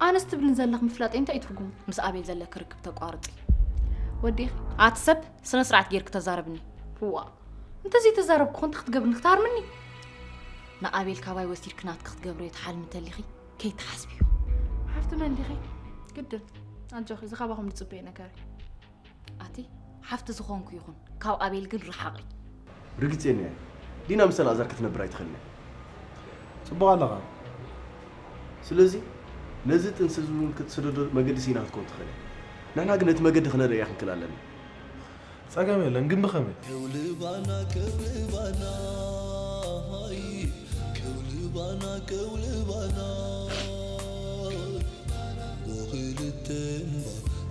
ኣነስ ትብልን ዘለኽ ምፍላጠይ እንታይ እዩ ትርጉሙ? ምስ ኣቤል ዘለኪ ርክብ ተቋርጺ። ወዲኺ? ኣቲ ሰብ ስነ ስርዓት ጌርኪ ተዛረብኒ። ዋ፣ እንተዘይተዛረብኩ እንታይ ክትገብርኒ? ክትሃርምኒ? ንኣቤል ካባይ ወሲድኪ ናትኪ ክትገብርዮ ትሓልሚ እንተሊኺ ከይትሓስብዮ። ሓፍቲ መን ዲኺ? ግድን ኣጆኺ፣ እዚ ካባኹም ዝጽበዮ ነገር እዩ። ኣቲ ሓፍቲ ዝኾንኩ ይኹን፣ ካብ ኣቤል ግን ርሓቒ። ርግጸኛ እየ፣ ዲና ምስ ኣልኣዛር ክትነብር ኣይትኽእልን እያ። ጽቡቕ ኣለኻ። ስለዚ ነዚ ጥንሲ እዚ እውን ክትስደዶ መገዲ ስኢና ክትከውን ትኽእል እያ። ንሕና ግን ነቲ መገዲ ክነርእያ ክንክእል ኣለና። ጸገም የለን፣ ግን ብኸመይ? ከውልባና ከውልባና ከውልባና ከውልባና ጎኽልተ እምባ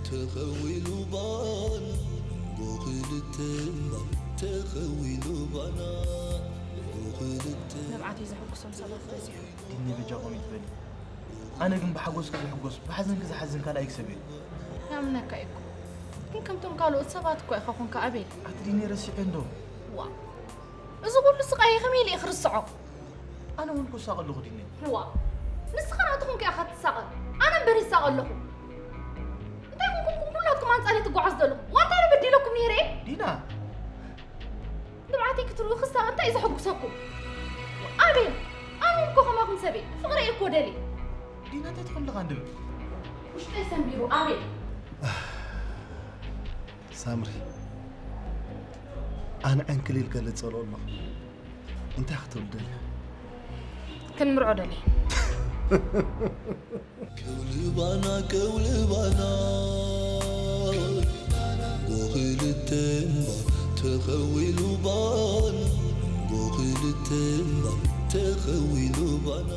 ተኸዊሉ ባና ጎኽልተ እምባ ተኸዊሉ ባና ጎኽልተ ንብዓተይ ዘሐጉሶም ሰባት በዚሑ። ዲኒ በጃኹም ይትበል። ኣነ ግን ብሓጎስኪ ዝሕጎስ ብሓዘንኪ ዝሓዝን ካልኣይ ክሰብ እየ። ያምነካ እኮ ግን ከምቶም ካልኦት ሰባት እኮ ኢኻ ኮንካ ኣቤል። ኣቲ ዲኒ ረሲዐ እንዶ። ዋ፣ እዚ ኩሉ ስቃይ ከመይ ኢለ እየ ክርስዖ? ኣነ እውን ክሳቕ ኣለኹ ዲኒ። ዋ፣ ንስኻ ናቱ ኮንካ ኢኻ ትሳቐ፣ ኣነ እምበር ይሳቐ ኣለኹ። እንታይ ኮንኩም ኩላትኩም ኣንጻር ትጓዓዝ ዘለኹም? ዋንታ በዲለኩም ነይረ? ዲና ንብዓተይ ክትርእዩ ክሳቕ እንታይ እዩ ዘሐጉሰኩም? ኣቤል፣ ኣነ እኮ ከማኹም ሰበይ ፍቕሪ እኮ ደሊ። ዲና እንታይ ትኽእልኻ እንድብል? ውሽጠይ ሰንቢሩ ኣቤል። ሳምሪ ኣነ ዕንክሊል ገለ ጸልኦ ኣለኹ። እንታይ ክትብል ደሊኻ? ክንምርዖ ደሊ። ከውልባና ከውልባና ጎኽልተ እምባ ተኸዊሉ ባና ጎኽልተ እምባ ተኸዊሉ ባና